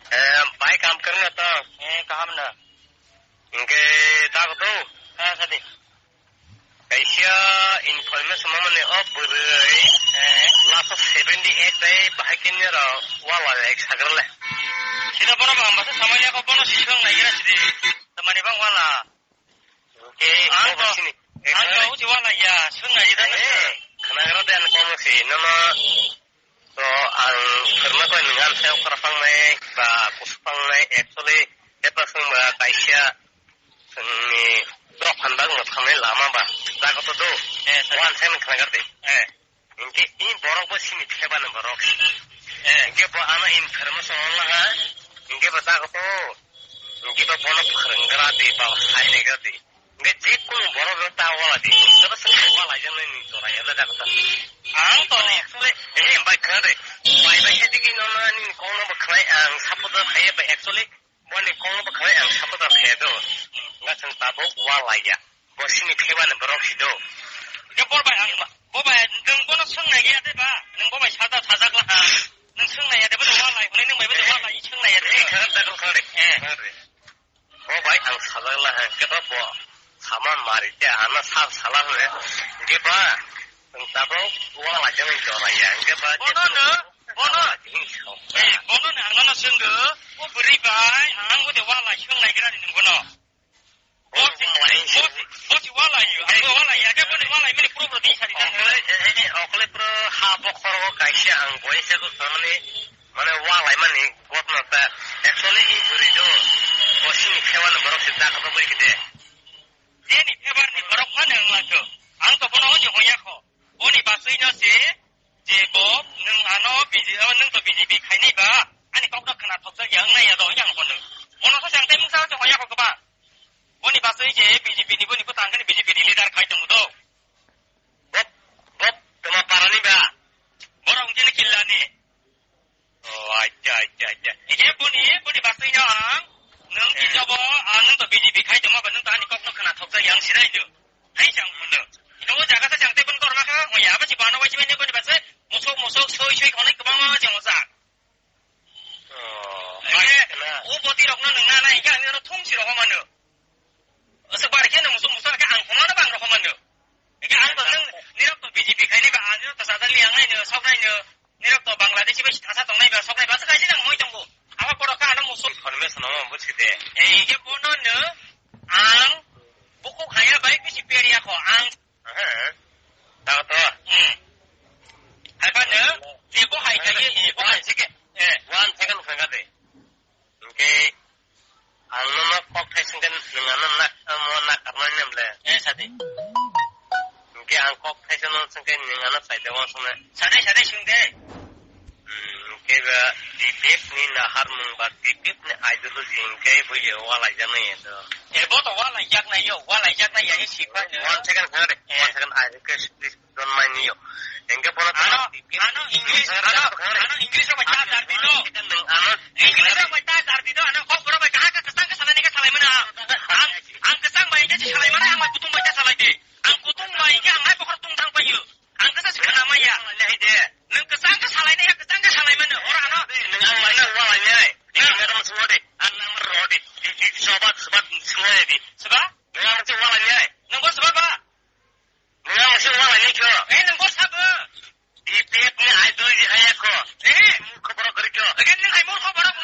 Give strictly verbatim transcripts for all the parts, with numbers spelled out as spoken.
Eh, bai kam kwrwngna to? Eh, kaham no. Hwnkhe tago to? Eh, sadi. Kaisa information mamani o bwrwi, eh, last seventy eight bai bahai khe nero wala ek sagra le. Sida bono bang basa samani ako bono sisong naigira sidi. Tamani bang wala. Hwnkhe ang ko to, bosini. Ang to uji wala ya, sung naigira na. Eh, khnagra de ang komo si, nono. To ang kwrwngna koi nwng amsa okra pangnai ba kusu pangnai actually tepa swng ba kaisa swngni borok phan bagno thangnai lama ba jaga to do. Eh, sir. Wan sen khnagar de. Eh. Hwnkhe i borok bo sini theba no borok. Eh. Hwnkhe bo ano information ong laha. Hwnkhe bo jaga to. Hwnkhe bo bono phwrwnggra de ba hai naigra de. Hwnkhe je kunu borok rok ta wala di, joto se wala jani ni jora ya le jaga ta. Ang to. Actually, eh, bai khna de. Bai bai khe digi no na ni kong no bo khlai ang support da khaye bai actually boni kong no bo khlai ang support da khaye do. Nga chwng tabuk wala ya. Bo sini kheba ni borok si do. Ke bor bai ang bo bai nwng bono sung nai ya de ba. Nwng bo bai sada sajak la. Nwng sung nai ya de bo wala, nwng bai bo wala i sung nai ya de. Eh, khna da khna de. Eh. Khna de. O bai ang sajak la hwnkhe ba bo sama mari te ano sa sala hwnkhe ba ang tabuk wala jani jora ya hwnkhe ba bono no, bono. Hing sao. Eh, bono no ano no senggo, o bwrwi bai ang o de wala song nai gira ni bono. Bo si, bo si, bo si wala yu, ang bo wala ya, ke bono wala mini pro pro di sari. Okle, eh, eh, okle pro ha bokhor o kaisa ang boy se ko samani. Mane walaimani gotno ta actually i bwrwi do bosini khewani borok se jaga bagwi khe de. Jeni phebarni borok phano wng lankho. Ang to bono hwnwi hwnya kho. Boni baswino se je bo nwng ano B J P, nwng to B J P khainai ba ani kokno khna thokjak ya wngnai ya do yang hwnwi. Bono kho se ang tei mungsa hwnwi hwnya kho kwbang. Boni baswi je B J P ni boni bwtang khe B J P ni leader khai tongo do. Bo, bo, toma parani ba? Borok wngkhe killani. Oh, acha, acha, acha. Ije boni, boni baswi no ang, nwng eh, kijobo, ang nwng to B J P khai tongma ba nwng to ani kokno khna thokjak yang sinai do. Hai chang phundu. Ito o jaga sa chang tei boni korma kha, oya ba si bano wai si bani boni baswi, musuk, musuk, soi, soi, onek kwbangma chang o sa. Oh, eh, o boti rokno nwng na nai khe ang nino thung si rohor mano. Aswk bar khe nwng musu musu khe ang homano bang rohor mano. Khe ang to nwng nirok to B J P khaini ba ang nirok to sajak liang nai no sok nai no. Nirok to Bangladeshi bai thasa tong nai ba sok nai ba aswk kaisi nang moi tongo. Abo borok khe ano musu. Information no bo si de. Eh, khe bono no ang buku khaya bai bisi peria kho ang. Aha. Tago to. Hmm. Hai ba no, je bo hai kha ye, je bo hai se ke. Eh. One second khanga de. Hwnkhe ang nono kok thai swngkhe nwng ano nak, amo nak karmani nam le. Eh, sadi. Hwnkhe ang kok thai swngno swngkhe nwng ano sai de uansuknai. Sadai, sadai swng de. Hmm, hwnkhe ba T P F ni naharmung ba T P F ni ideology hwnkhe bo ye walaijaknai ya do. Eh, bo to walaijaknai yo, walaijaknai ya, eh, sipha de. One second khanga de. Eh. One second, I request please. Don mai niyo. Engke bono ano, ano English, ano, ano English rok bai ta dar di no. Ano English rok bai ta dar di no. Ano kok borok bai kaham ka kwchang ka salai ni ka salai mano. Ang, ang kwchang bai engke si salai mano, ang bai kutung bai ta salai di. Ang kutung bai engke ang hai bokhor tung thang bai yo. Ang kasa si khana maya. Nwng kwchang ka salai ni, kwchang ka salai mano. Ora ano. Nwng ang mai na wala ni ai. Nwng ang mai na wala ni. Ang number rodi. Di, di, di, sobat, sobat, sobat di. Sobat? Nwng ang si wala ni ai. Nwng bo sobat ba? Nwng ang si wala ni kyo. Eh, nwng bo sabo. T P F ni ideology haya kho. Eh. Murkho borok gori kho. Again, nwng hai murkho borok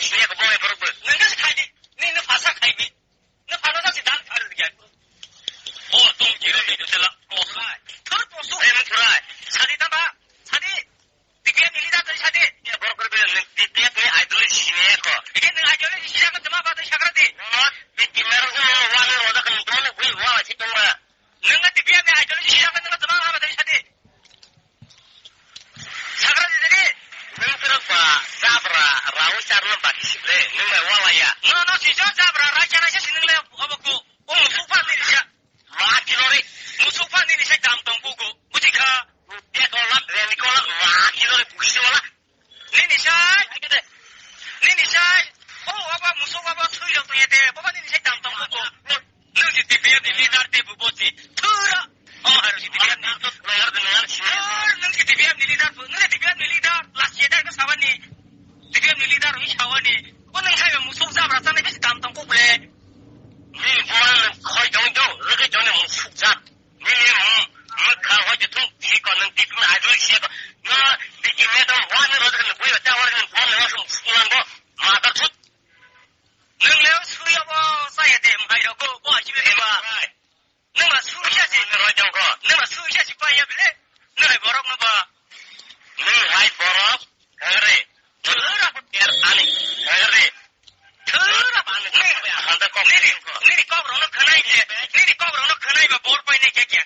Sini ko boy borok bo. Nang ka khai di. Ni no phasa khai bi. No phano sa si dan khai di. O tum ki ro di sela. O khai. Thur posu. Em thur ai. Sadi ta ba. Sadi. T P F ni leader tadi sadi. Ya borok bo ni T P F ni ideology sini ko. Ini nang ideology sini ko cuma ba tadi sakra di. Not di kimero ko wani roda kan cuma na gui wala si tong ba. Nang T P F ni ideology sini ko nang cuma ba tadi sadi. Sakra di tadi. Nang terus ba sabra rawi sarna baki sible. Nang ba wala ya. No no si jo sabra rawi sarna si nang le obo ko. O musuh phan ni risa. Ma kilo re. Musuh phan ni risa dam tong bugo. Buji kha. Te kolak re ni kolak ma kilo re buji wala. Nini sai. Nini sai. O aba musuh aba sui rok tong ete. Baba nini sai dam tong bugo. Nung si T P F ni leader te bu bosi. Thura. O haru si T P F ni. Thur nung si T P F ni leader bu. Nung si T P F ni leader. Last year ka sabani. T P F ni leader wi sawani. Bo nung sai musuh jabra sanai bisi dam tong kuk le. Nini buang nung khoi tong do. Rwgwi tong nung musuh jat. Nini mukha hoi je thung si ko nung T P F ni idol si ko. No, T P F ni to wa ni ro de bui ta wa ni buang nung sum sulang bo. Ma ta thut. Nung le sui abo sai de mai ro ko. Bo si be ba. Nung ma sui ya si. Roi jong ko. Nung ma sui ya si pa ya bile. Nung hai borok no ba. Nung hai borok. Kare. Thura. Er ani. Kare. Thura. Handa kok. Nini, nini kok rok no khanai je. Nini kok rok no khanai ba bor pai ne kya kya.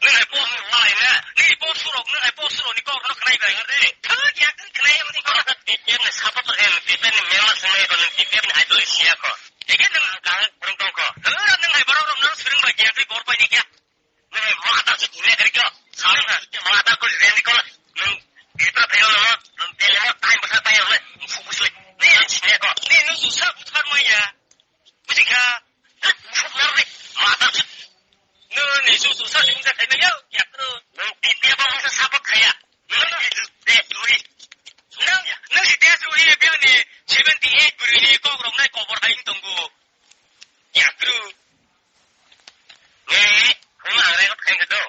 Nung hai bor no lai na. Nini bor surok, nung hai bor surok ni kok rok no khanai ba. Kare. Thura kya kya khanai ni kok. T P F ni sapa to em, T P F ni member sungai ko nung T P F ni idol siya ko. Ege nung. Kahang burung tong ko. Thura nung hai borok rok no suring ba kya kya bor pai ne kya. Nini mata se dine kari kyo. Sabi na mata ko rendi ko. Nung ita tayo na nung tele mo time basa tayo le. Fuku sui. Ni ang sine ko. Ni nung susa buthar maya. Buji kha. Fuk na re. Mata se. Nung ni su susa sing sa khai maya. Ya kru. Nung titi apa masa sapa kaya. Nung ni su te lui. Nung, nung si te lui biang ni seventy eight buri ni kok rong nai kobor hai tonggu. Ya kru. Ni, kung ang record khain ka do.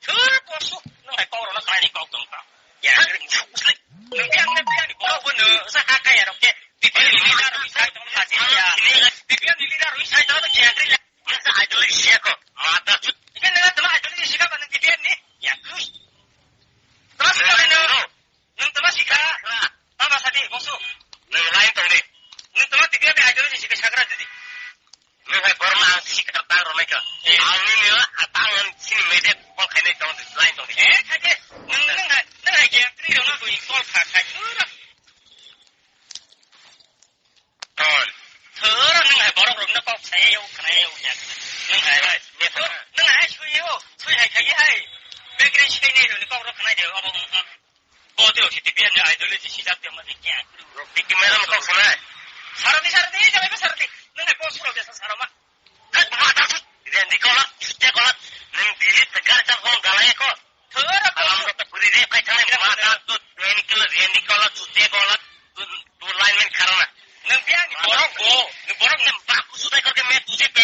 Thur posu, nung hai kok rok na khlai ni kok tong ka. Ya, nung biang na biang ni borok bo no, sa ha ka ya rok ke. Biang ni leader rok sai tong ka si ya. Biang ni leader rok sai tong ka ya. Nung sa idol siya ko, mata chut. Ke nung sa idol siya ka nung biang ni. Ya, kru. Terus ka no. Nung tama sikha. Tama sadi, bosu. Nung lain tong di. Nung tama tiga be ajar si sikha sakra jadi. Nung hai borma ang sikha tang romai ka. Eh. Ang ni ni la atang ang sini media call khainai tong di, lain tong di. Eh, khaje. Nung, nung hai, nung hai ke tri rona ko call kha khai. Ton. Thoro nung hai borok rok no kok sai yo, khnai yo ya. Nung hai bai. Nung hai sui yo, sui hai khai hai. Bekre sai nei rok ni kok rok khnai de abo. Bo te o si tipian de idol ji si jak te ma de kya. Rok tik me ram kok khnai. Sarani, sarani, jalai ba sarani. Nung hai bo suro de sarama. Kat mata sut. Rendi kola, sute kola. Nung dili tegar chang hong galai ko. Thoro ko. Alam ko puri de kai thang mata sut. Rendi kola, rendi kola, sute kola. Tu, tu line men karana. Nung biang ni borok bo. Nung borok ni baku sudai ko ke me tuje pe.